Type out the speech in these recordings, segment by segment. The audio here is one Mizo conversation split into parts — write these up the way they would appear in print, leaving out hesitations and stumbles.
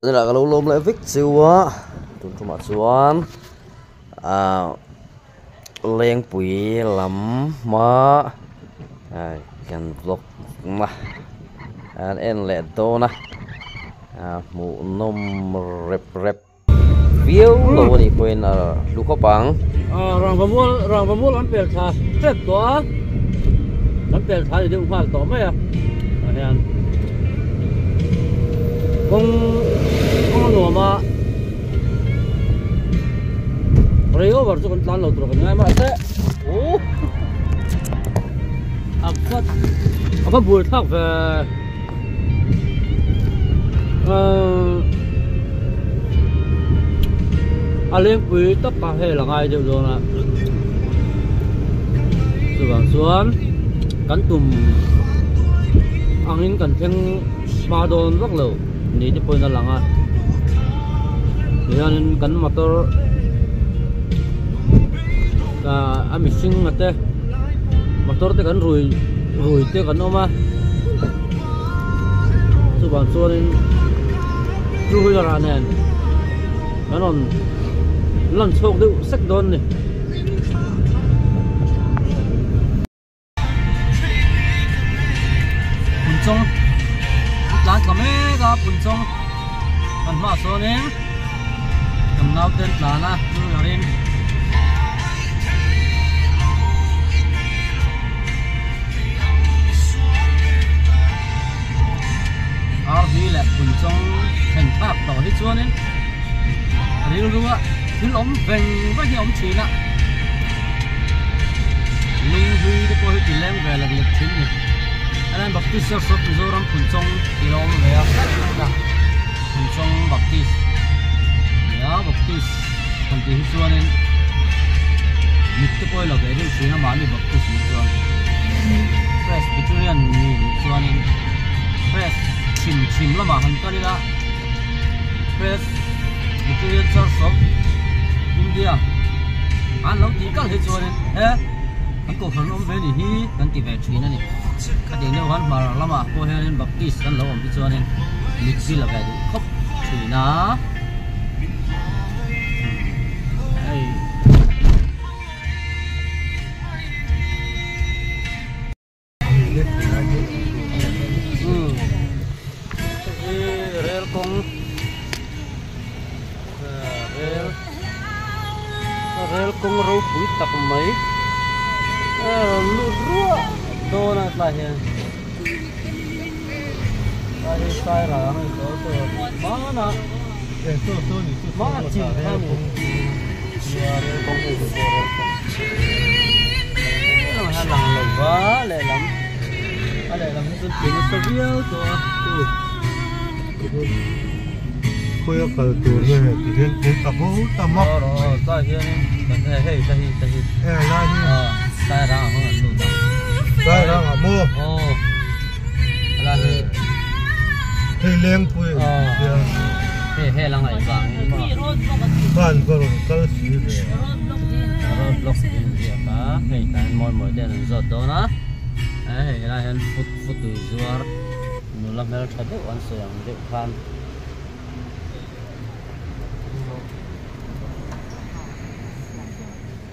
Tunah ka lo lawm leh vek cheu a tun tumah chuan ah lengpui lam hma ah kan vlog na an en leh dawn a ah hmuhnawm rep rep viau lo a nih pawhin a hlu khawp ang. Ah rangvamual rangvamual an pel thla tep tawh a kan pel thla ni deuh nghal tawh mai a tah hian kawng kawng a nuam a rei over chu kan tlan lo tur kan ngai mahse oh a va a va buai thlak ve. A lengpui tak kha hei la ngai deuh dawn a chuvang chuan kan tum angin kan thleng hma dawn vak lo ni te pawhin a lang a tihianin kan motor a mihring a te motor te kan rui rui te kan awm a chuvang chuanin two wheeler ah nen kan rawn lan chhuak deuh sek dawn a ni. Phunchawng tlan tla mek a Phunchawng kan hmaah sawnin kan naute an tlan a two wheeler in. RV leh Phunchawng thlen thlak tawh hi chuanin rilrua thil awm veng vek hi a awm thin a lung hlui te pawh hi ti leng ve lek lek thin a ni helai Baptist Church of Mizoram Phunchawng tih a awm ve a Phunchawng Baptist nia Baptist han tih hi chuanin mit te pawh hi lo ve deuh thin a mahni Baptist nih chuan Presbyterian mi nih chuanin Pres chhim chhim lamah han kal ila Presbyterian Church of India an lo tih kal hi chuanin he an kohhran awm ve ni hi kan ti ve thin a ni a tih deuh khan hmar lamah pawh hianin Baptist kan lo awm hi chuanin mit hi la ve duh khawp thin a. Rel kawng rel rel kawng ropui tak mai a rawn lut ruah dawn a tlai hian tlai hi sai rang a ni tawh hmanah hmanah chin kha a ni rel kawng hei chu pawh rel kawng a lang lo va lehlam a lehlam hi chu tui nasa viau tawh a khawi a kal tur nge ti hian thil ta bo ta mak aw tlai hianin kan hei hei ta hi ta hi hei lai hi aw sai rang ah hmang an lut a sai rang ah maw aw helai hi hei lengpui aw hei hei la ngaih vang in maw khan ka rawn kal si ve road block in ziak a hei tah hian mawi mawi te an zawt dawn a hei helai hian foot futui zuar Nula hmeltha deuh an sawi ang deuh khan.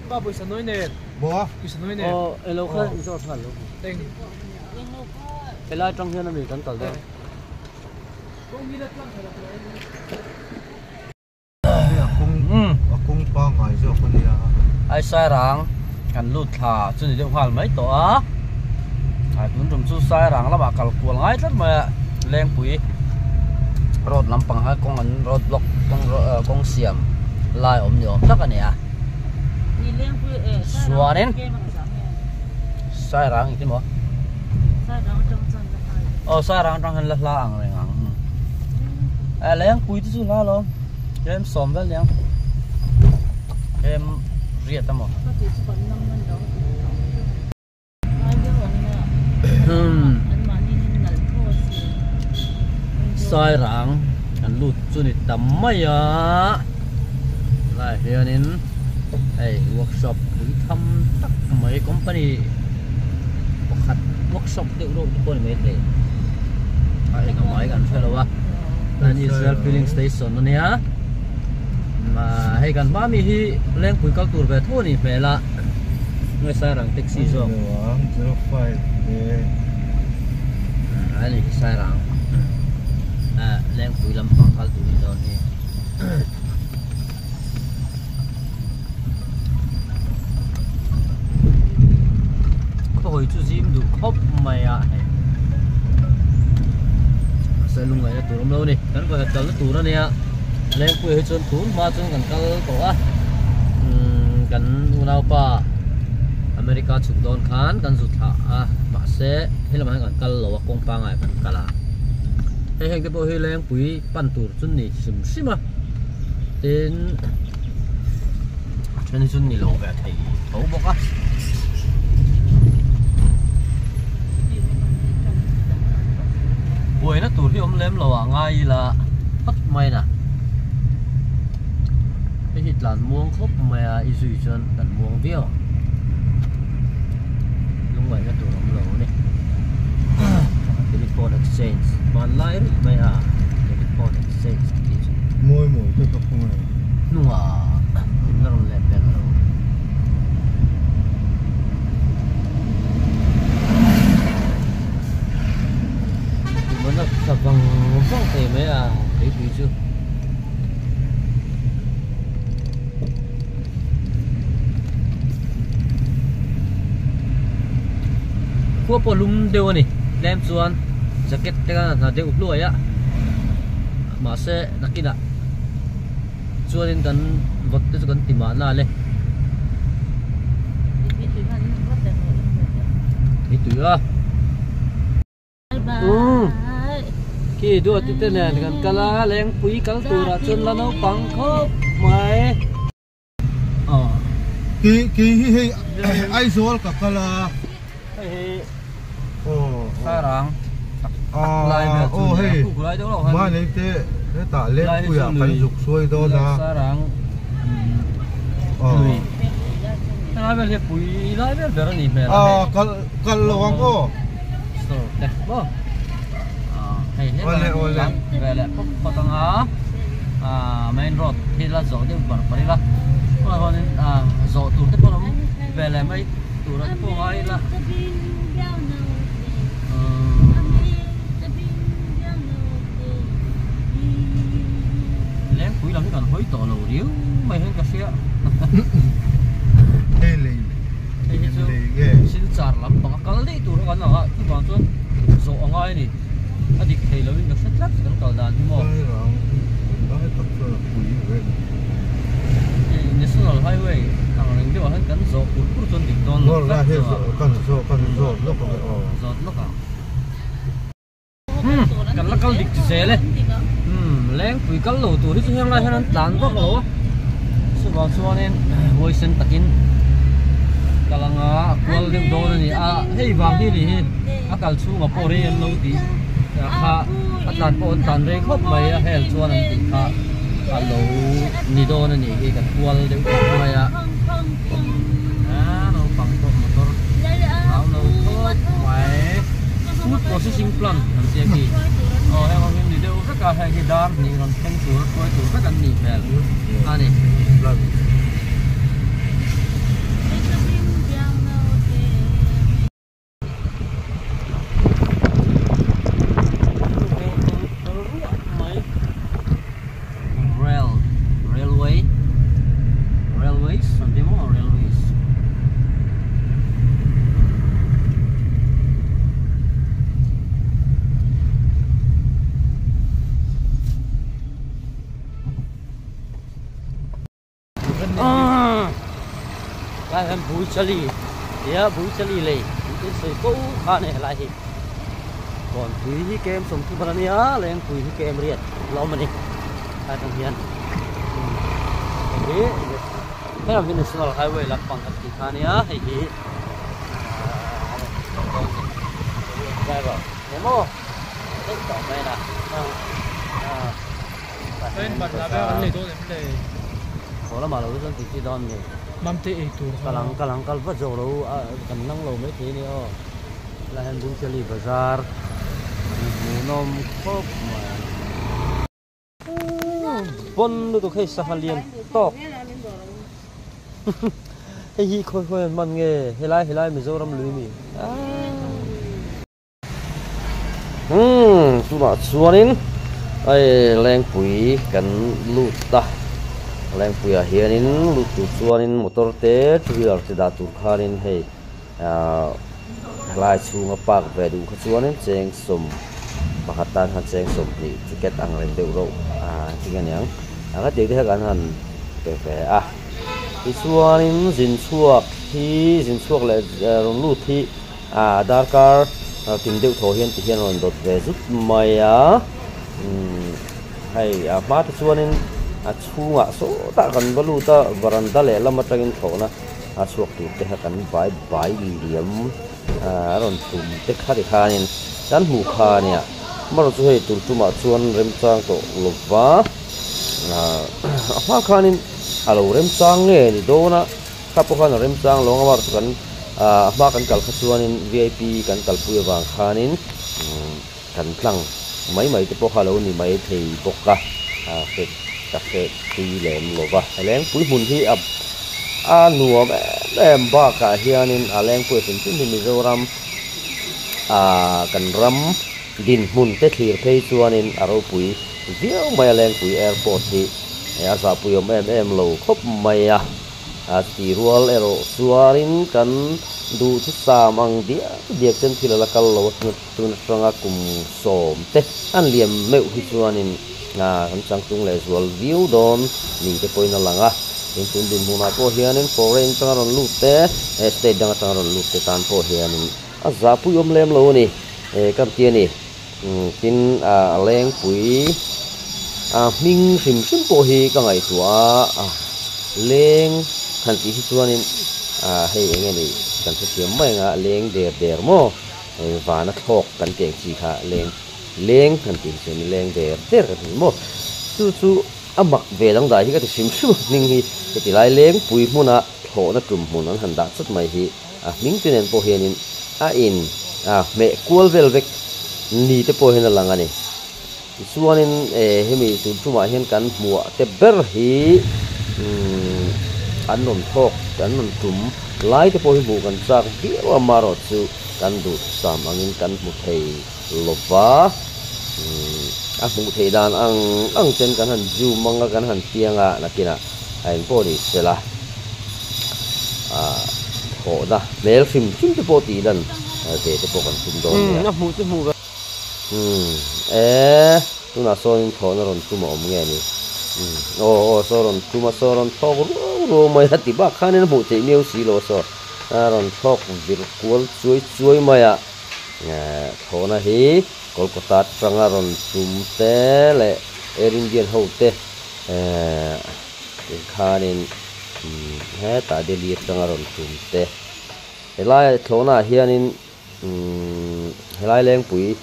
Pa pawisa nawi nen. Maw? Pawisa nawi nen. Aw elo kha in zawt nghal lo. Eng. Helai tang hian ami kan kal dawn. Kawng hi la tlang thei lo. Hei a kawng a kawng pangngai zawk a nia. Ai Sairang kan lut thla chu ni deuh nghal mai tawh a, a tun tum chu Sairang lamah kal kual ngai tlat mai a, Lengpui road lampang kha kawng an road block kawng kawng siam lai awm ni awm tak a ni a, chuanin Sairang engtin maw? Aw Sairang atang hian la hla ang reng ang. A lengpui te chu hla lo tlem sawm vel niang tlem riat a maw Sairang kan lut chu ni ta mai a lai hianin hei workshop pui tham tak mai company pakhat workshop deuh deuh te pawh a ni maithei a eng a mai kan hre lo a. An Israel filling station ania hei kan hma mi hi Lengpui kal tur ve tho anih hmel a nge Sairang taxi zawk ani hi Sairang Lengpui lampang kal tur anih dawn hi. Khawi chu zim duh khawp mai a hei mahse lungngaihna tur awm lo a ni kan vawikhat kalna tur a nia Lengpui hi chuan tun hma chuan kan kal tawh a umm kan unaupa America chhuk dawn khan kan zu thlah a mahse helamah hian kan kal lo a kawng pangai kan kal a hei heng te pawh hi Lengpui pan tur chu ni hrim hrim a. Tin a then hi chu ni lo ve thei tho bawk a. Buaina tur hi awm lem lo ah ngai ila phawt mai na. Hei hi tlan muang khawp mai a i zui chuan kan muang viau ang. Lungngaihna tur awm lo a ni. Telephone exchange hmanlai rih mai a telephone exchange tih chu. Mawi mawi te ka hmu e. Hnungah min la rawn let belh lo. Tumana tla vang vang thei mai a keipui chu. Khua pawh lum deuh a ni tlem chuan jacket te khan a hna deuh hluai a mahse nakinah chuanin kan vawt te chu kan ti mahna le thei tui a. Khi duati te nen kan kal a Lengpui kal turah chuan la naupang khawp mai. Ki ki hi hei Aizawl ka kal a. Hei hi Sarang tak tak lai vel chu ni a khuk lai deuh loh han. Mahni te hetah Lengpuiah kan zuk hruai dawn a. Sarang lui. Helai vel hi a pui lai vel ber a nih hmel a hei. Kal kal lo ang aw. Store te maw hei helai lam ve leh phawt phawt anga main road hi la zawh deuh bar bar ila tunah chuanin zawh tur te pawh an awm ve leh mai tur te pawh ngai ila Lengpui lam hi kan hawi tawh lo riau mai hian ka hria. Hei lei. Hei hi chu Silchar lam panga kal daih tur kha kan ang a, chuvang chuan zawh a ngai a ni. A dik thei loin ka hre tlat kan kal dan hi maw. Hei National Highway ang reng deuhah hian kan zawh pur pur chuan dik dawn lo tlat chu a. Zawt lawk ang. Kan la kal dik zel e. Lengpui kal lo tur hi chu heng lai hian an tlan vak lo a. Chuvang chuanin huaisen takin kal anga a kual deuh dawn a ni a. Hei vang hi ni hi a kal chhungah pawh rei an lo tih kha a tlan pawh an tlan rei khawp mai a hel chuan an tih kha a lo ni dawn a nih hi kan kual deuh khawp mai a. Naupang pawh motor hlau lo khawp mai. Food processing plant an tia khi aw heng ho hi ni deuh vek a heng hi dar hnih rawn thleng tur a hruai tur vek an nih hmel a ni. Rail railway railways an ti maw railways. Lai hian Buichali tia Buichali lei tih te sawi fo kha a ni helai hi. Kawnpui hi kem sawmthum a nia Lengpui hi kem riat la awm a ni helai atang hian hei hi helam hi National Highway lampang kan tih kha a nia hei hi driver ni maw daih tawh mai a Haw lamah lo chuan tih chi dawn ni kalang kalang kal vat zawk lo a kan nang lo maithei a ni aw. Helai hian Bunchali bazar hmuhnawm khawp mai. Bon lutuk hei sangha lian tawk hei hi khawi khawi an hman nge helai helai Mizoram lui mi Umm tunah chuanin hei lengpui kan lut a lengpuiah hianin lut tur chuanin motor te two wheeler te dah tur khanin hei ahh helai chhunga park ve duh kha chuanin cheng sawm pakhat tan khan cheng sawmhnih ticket ang reng deuh reuh ah engtin nge niang a ka tih te kha kan han pe ve a tichuanin zin chhuak hi zin chhuak leh rawn lut hi ah darkar tin deuh thaw hian ti hian rawn dawt ve zut mai a umm hei a hma te chuanin a chhungah sawtah kan va lut a varanda lehlam atangin thlawhna a chhuak tur te kha kan bai bai liam a rawn tum te kha ti khanin kan hmuh kha a nia amaherawhchu hei tun tumah chuan remchang tawh lova a hma khanin a lo remchang nge ni dawn a kha pawh khan a remchang lo ang amaherawhchu kan a hma kan kal kha chuanin V I P kan kalpui avang khanin kan tlang mai mai te pawh kha a lo ni mai thei bawk a a ka hre tui lem lo va lengpui hmun hi a a nuam em em bakah hianin a lengpui hrim hrim hi Mizoram ah kan ram dinhmun te thlir phei chuanin a ropui viau mai a lengpui airport hi a zahpui awm em em lo khawp mai a. A ti rual erawh chuanin kan duhthusam ang diak diak ten thil a la kal lo a, tun atanga kum sawm te an liam meuh hi chuanin kan changtlung leh zual viau dawn ni te pawhin a lang a. Tin, tun dinhmunah pawh hianin foreign atanga rawn lut te, state dang atanga rawn lut te tan pawh hianin a zahpui awm lem lo a ni kan ti a ni. Tin, a lengpui a hming hrim hrim pawh hi ka ngaihtuah a, leng han tih hi chuanin hei eng nge ni kan hrethiam mai ang a, leng der der maw hei vana thlawk kan tih ang chi kha leng leng han tih hi chuan leng der der kan ti maw chu chu a mak ve dangdai hi ka ti hrim hrim a hming hi heti lai lengpui hmuna thlawhna tum hmun an han dah chat mai hi. A hming te nen pawh hianin a in a hmeh kual vel vek ni te pawh hian a lang a ni. Tichuanin eh hemi tun tumah hian kan hmuah te ber hi umm an rawn thawk an rawn tum lai te pawh hi hmuh kan chak viau a marawh chu kan duhthusam angin kan hmu thei lo va umm a hmuh theih dan ang ang ten kan han zoom ang a kan han piang a nakinah a engpawh ni sela. Ah thawhna hmel hrim hrim te pawh tih lan ve te pawh kan tum dawn nia. A hmuh chu hmuh ve. Umm e tunah sawnin thawhna rawn tum a awm nge ni. Umm aw aw saw rawn tum a saw rawn thlawk ruau ruau mai a ti bak khanin a hmuh theih miau si lo a saw a rawn thlawk vir kual chuai chuai mai a. Thlawhna hi Kolkata atanga rawn tum te leh Air Indian ho te eh Tikhanin hetah Delhi atanga rawn tum te helai thlawhnaah hianin helai lengpui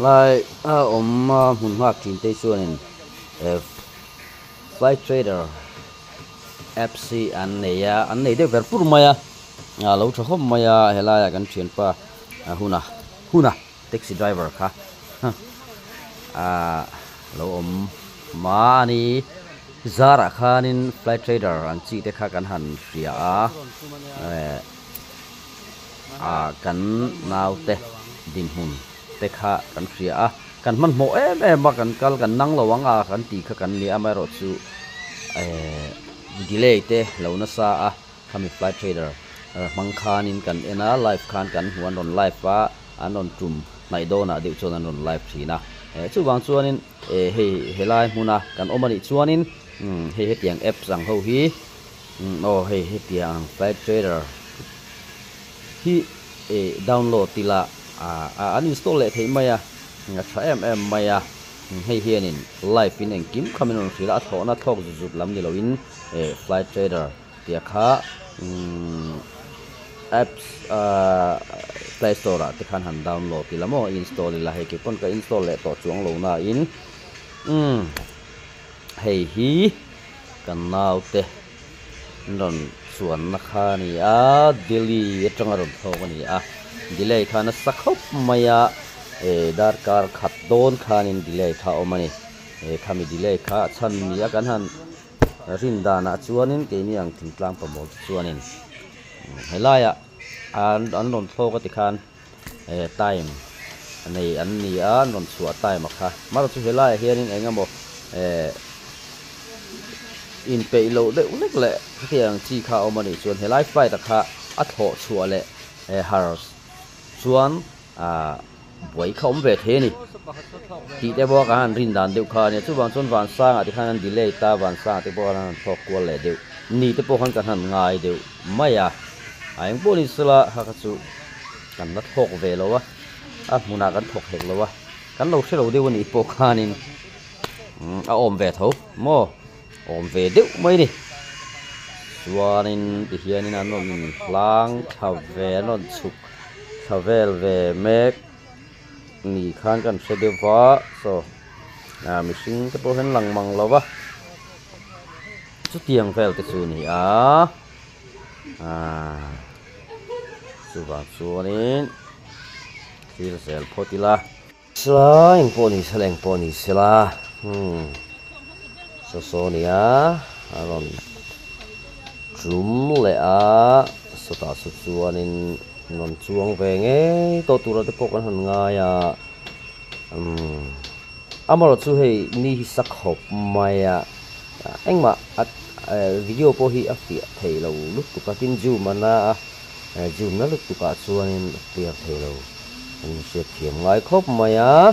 lai a awm a hmun nghak thin te chuanin flight trader apps hi an nei a an nei deuh ber pur mai a a lo tha khawp mai a helaiah kan thianpa huna huna taxi driver kha ah lo awm mahni zarah khanin flight trader an chi te kha kan han hria a eh ah kan naute dinhmun te kha kan hria a kan hmanhmawh em em a kan kal kan nang lo ang a kan tih kha kan nia amaherawhchu eh delay te lo nasa a. Khami flight trader hmang khanin kan en a, live khan kan hmu an rawn live a, an rawn tum hnaih dawnah deuh chuan an rawn live thin a. Chuvang chuanin hei helai hmuna kan awm anih chuanin hei hetiang apps ang ho hi aw hei hetiang flight trader hi download ila an install leh theih mai a, a tha em em mai a. Hei hianin live in engkim kha min rawn hrilh a, a thlawhna thlawk zut zut lam ni loin flight trader Tia kha apps play store ah te khan han download ila maw install ila hei kei pawn ka install leh tawh chuang lo na in umm hei hi kan naute an rawn chuan na kha a ni a Delhi atanga rawn thlawk a ni a delay kha nasa khawp mai a eh darkar khat dawn khanin delay kha a awm a ni. Khami delay kha a chhan ni a kan han rin danah chuanin keini ang thingtlang pamawh te chuanin helaiah an an rawn thlawk a tikhan time nei an ni a an rawn chhuah time a kha amaherawhchu helaiah hianin eng emaw inpeih loh deuh hlek leh hetiang chi kha a awm a nih chuan helai flight a kha a thlawh chhuah leh har chuan ahh buai kha awm ve thei a ni tih te pawh ka han rin dan deuh kha a nia chuvang chuan vansangah te khan an delay ta vansangah te pawh khan an han thlawk kual leh deuh ni te pawh khan kan han ngai deuh mai a a eng pawh ni sela kha kha chu kan la thlawk ve lo a a hmunah kan thawk hlek lo a kan lo hre lo deuh a nih pawh khanin a awm ve tho maw awm ve deuh mai a ni chuanin tihianin an rawn hlang thla ve an rawn chhuk. Thla vel ve mek ni khan kan hre deuh va saw ah mihring te pawh hian lang mang lo va chutiang vel te chu a ni a ah chuvang chuanin thlir zel phawt ila. Sela engpawh ni sela engpawh ni sela umm saw saw nia a rawn tum leh a sawtah saw chuanin rawn chuang ve ngei tawh tura te pawh kan han ngai a umm amaherawh chu hei ni hi sa khawp mai a engmah a video pawh hi a fiah thei lo lutuk a tin zoom a na a zoom na lutuk ah chuanin a clear thei lo. An hriat thiam ngai khawp mai a,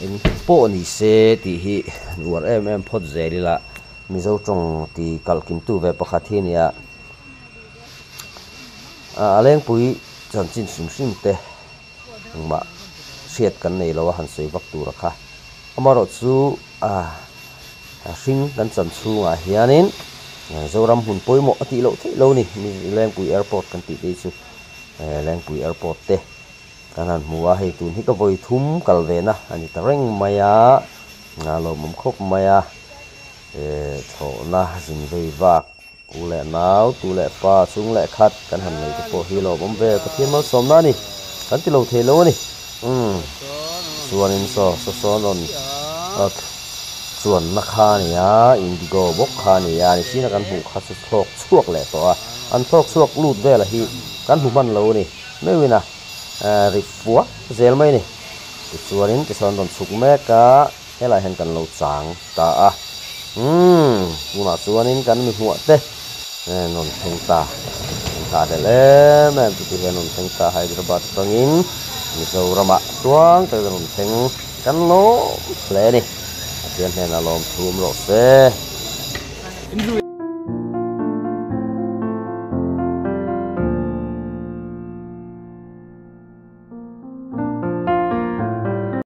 eng pawh ni se tih hi an uar em em phawt zel ila, Mizo tawng ti kalh kimtu ve pakhat hi a nia. A lengpui chanchin hrim hrim te engmah hriat kan nei lo a han sawi vak tur a kha. Amaherawh chu a hring kan chan chhungah hianin Zoram hmun pawimawh a tih loh theih lo a ni, Lengpui Airport kan tih te hi chu. Lengpui airport te kan han hmu a, hei tun hi ka vawi thum kal ve na a ni ta reng mai a, a lawmawm khawp mai a, thlawhna zin vei vak u leh nau tu leh pa chung leh khat kan han nei te pawh hi lawmawm ve Pathian malsawmna a ni kan ti lo thei lo a ni umm chuanin saw saw sawn rawn chuanna kha a ni a indigo bawk kha a ni a nichina kan hmuh kha chu thlawk chhuak leh tawh a. An thlawk chhuak lut vela hi kan hmu hman lo a ni. Meuhin a ri fuah zel mai a ni. Tichuanin tichuan rawn chhuk mek a, helaiah hian kan lo chang ta a. Umm, tunah chuanin kan mi hmuah te rawn thleng ta. Kan thlah hlelh em em chu tihian rawn thleng ta Hyderabad atangin Mizoramah tluang takin rawn thleng kan lawm hle a ni. Pathian hnenah lawmthu awm rawh se.